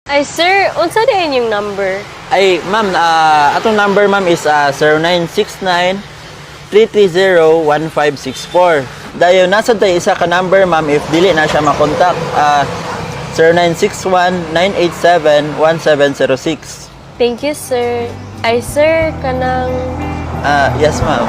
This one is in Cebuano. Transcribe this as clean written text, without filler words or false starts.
Ay sir, unsa diay inyong number? Ay, ma'am, atong number, ma'am, is 0969 330 1564. Dayon naa sad tay isa ka number, ma'am, if dili na siya makontak. 0961 987 1706. Thank you, sir. Ay sir, kanang Yes, ma'am.